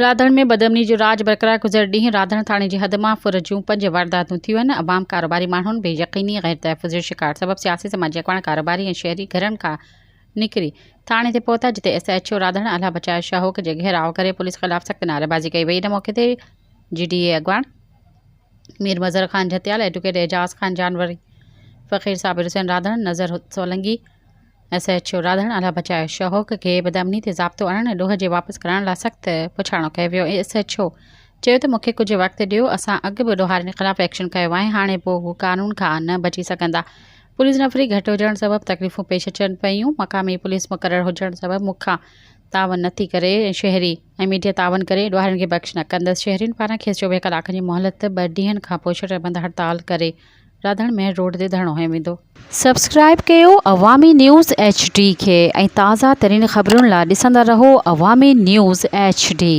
راڌڻ ۾ بدامني جو راڄ برقرار گذريل ڏينهن راڌڻ ٿاڻي جي حد مان ڦر جون پنج وارداتون ٿيون آهن عوام ڪاروباري ماڻهن بي يقيني غير تحفظ جو شڪار سبب سياسي سماجي اڳواڻ ڪاروباري ۽ شهري گهرن کان نڪري ٿاڻي تي پهتا جتي ايس ايڇ او راڌڻ الله بچايو شاهوڪ جي گهيراء ڪري پوليس خلاف سخت نعريبازي ڪئي وئي ان موقعي تي جي ڊي اي اڳواڻ مير مظهر خان جهتيال ايڊوڪيٽ اعجاز خان جانوري فقير Sabir Hussain Radhan Nazar Solangi S H O Radhan Allah Bachayo Shahok کي بدامني تي ضابطو آڻڻ ۽ ڏوهه جي واپس ڪرائڻ لاء سخت پڇاڻو ڪيو ويو. ايس ايڇ او چيو ته مون کي ڪجهه وقت ڏيو، اسان اڳ به ڏوهارين خلاف ايڪشن ڪيو آهي، هاڻي به هو قانون کان نه بچي سگهندا. پوليس نفري گهٽ هجڻ سبب تڪليفون پيش اچن پيون، مقامي پوليس مقرر هجڻ سبب مون کان تعاون نه ٿي ڪري، شهري ۽ ميڊيا تعاون ڪري ڏوهارين کي بخش نه ڪندس. شهرين پاران کيس 24 ڪلاڪن جي مهلت ٻه ڏينهن کانپوء شٽر بند هڙتال ڪري راڌڻ مين روڊ تي ڌرڻو هنيو ويندو. سبسڪرائيب ڪيو عوامي نيوز ايڇ ڊي کي ۽ تازه ترين خبرن لا ڏسندا رهو عوامي نيوز ايڇ ڊي.